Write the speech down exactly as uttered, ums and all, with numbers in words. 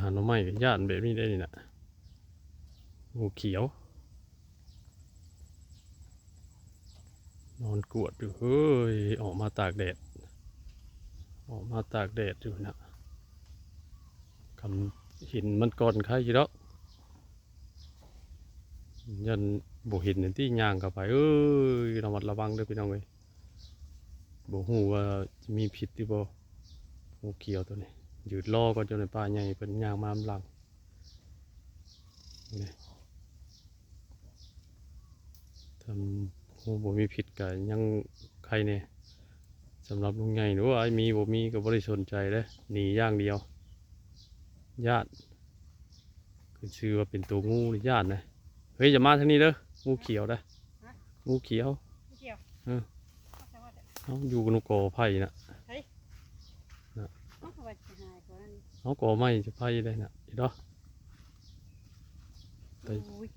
หาหน่อไม้ก็ย้านแบบนี้ได้นี่นะ งูเขียว นอนกวดอยู่ เฮ้ย ออกมาตากแดด ออกมาตากแดดอยู่นะ คำเห็นมันก่อนใครอยู่ดอก ยันบ่เห็นนี่ติย่างเข้าไป เอ้ย ระมัดระวังเด้อพี่น้องเอ้ย บ่ฮู้ว่าจะมีพิษหรือบ่ งูเขียวตัวนี้ ยืนรอก่อน จนในป่าใหญ่เพิ่นย่างมานำหลัง นี่ ถ้าฮู้บ่มีพิษก็ยังไคแหน่ สำหรับลุงใหญ่นี่ โอ้ย มีบ่มีก็บ่ได้สนใจเด้ หนีอย่างเดียว ย้าน ขึ้นชื่อว่าเป็นตัวงูนี่ย้านนะ เฮ้ย อย่ามาทางนี้เด้อ งูเขียวเด้อ ฮะ งูเขียว เขียว เออ เอาใส่ว่าเดี๋ยว เอาอยู่กับนกกอไผ่น่ะ เฮ้ย น่ะ เอาเข้าไปสิหายก่อน เอากอไม้จะไผ่ได้น่ะ เห็นบ่ ไป โอ้ย